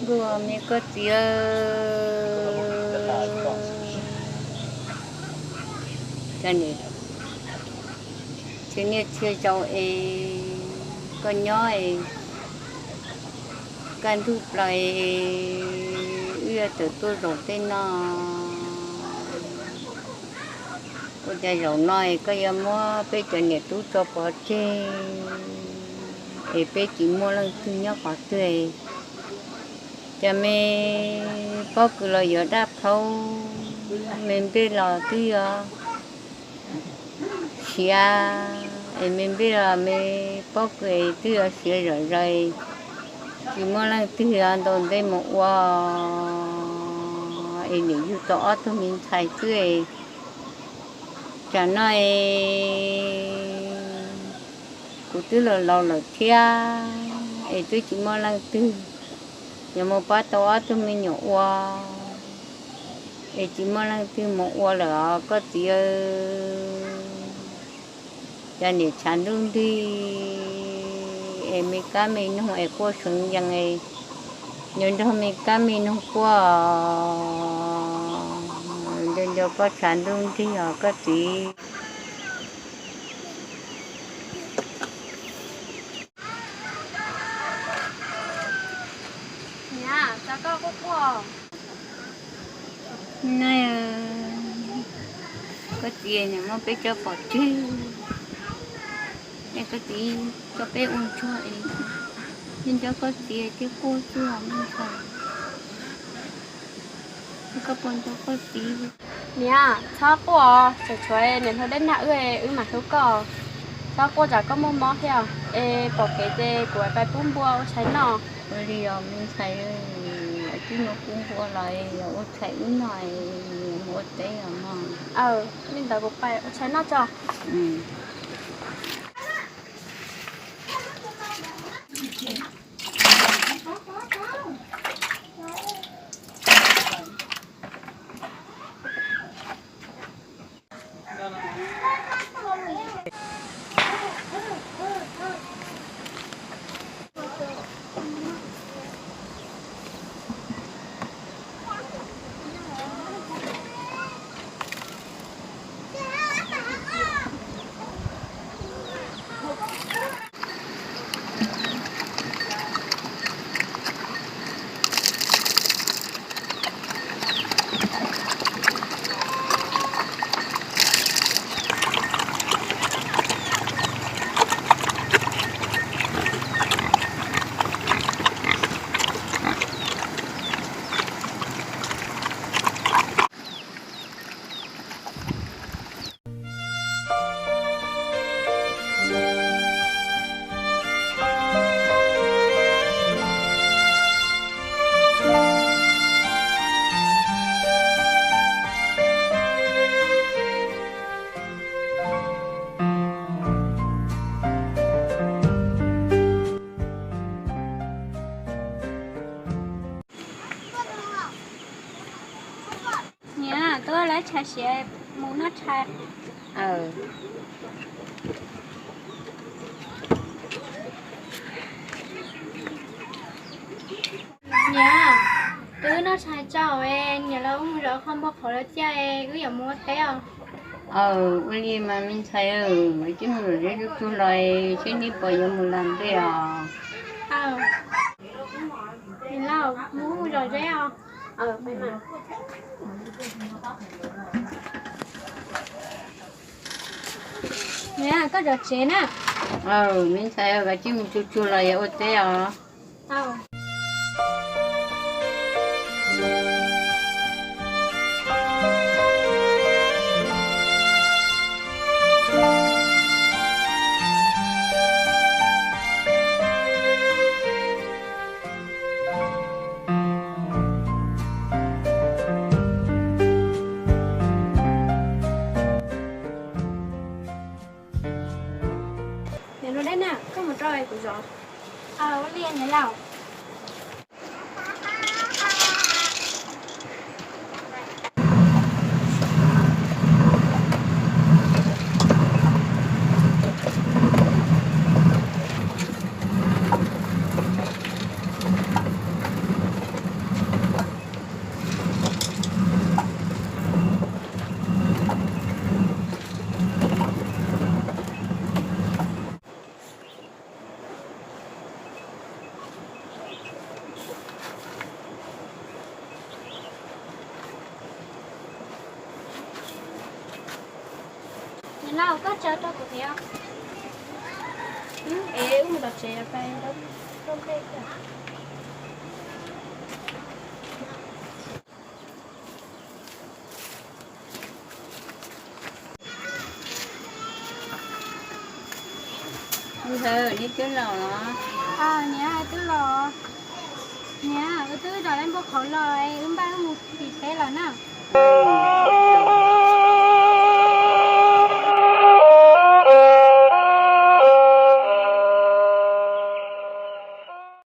Ua me koj txiv, txhia niaj txhia zaus es koj nyob es kaj ntug plaws es wb yuav tawm tuaj zaum tej no. Ua cas zaum no es koj yuav muab peb cov niam tub tso pov tseg es peb tsis muaj leej twg nyob qhov twg. Cas me pob kws los yuav daj plhaub, me nplej los twb yuav siav, es me nplej los me pob kws es twb yuav siav zom zaws, tsis muaj leej twg yuav ntaus ntej mus ua es niam yug tau ob tug me ntxhais xwb es tsam no es kuv twb laus laus lawm thiab es twb tsis muaj leej twg yuav mus pab tau ob tug me nyuam ua es tsis muaj leej twg mus ua lawm os koj txiv. Cov niam tshav ntuj nrig es me kab me noog es quaj seev yees es nco nrog me kab me noog quaj, nco nco koj tshav ntuj nrig os koj txiv. Niam, koj quaj quaj. Koj txiv, niam muab peb cov pov tseg, es koj txiv coj peb ua ntsuag es, nco nco koj txiv thiaj quaj xwb os me ntxhais. Koj puas nco koj txiv? Niam, txhob quaj, tseem tshuav niam hluas Dej Nag wb, wb mam hlub koj. Txhob quaj tsam koj muaj mob thiab, es pom kev ces kuv pais pub npua ua tshais noj. Ua li os me ntxhais, twb mus pub npua los ua tshais wb noj, mus ua teb os mog. Aw, li ntawd kuv pais ua tshais noj tso. Niam, tuaj lawv tshais siav mus noj tshais. Niam, twb noj tshais tsau, niam lawv ua mus zov qhov npua qhauv lawv cia, wb yuav mus ua teb os. Aw, ua li mas me ntxhais, wb coj mus zov zeb tsuag tsuag los seb neb puas yuav mus lam ntej os. Niam laus, mus zov zeb os. Niam, koj zov tsev na. Aw, me ntxhais, wb coj mus tsuag tsuag los yuav ua teb os. Niam hluas Dej Nag, koj mus rau kuv zov. Aw, ua li niam laus. Niam laus, koj tsa rau kuv thiab. Es wb mus tom tsev pais rau npe. Ntxawm, neb twb los los? Niam, twb los. Niam, wb twb zov lawv npau qhauv los es wb npaj wb mus tim teb lawm na.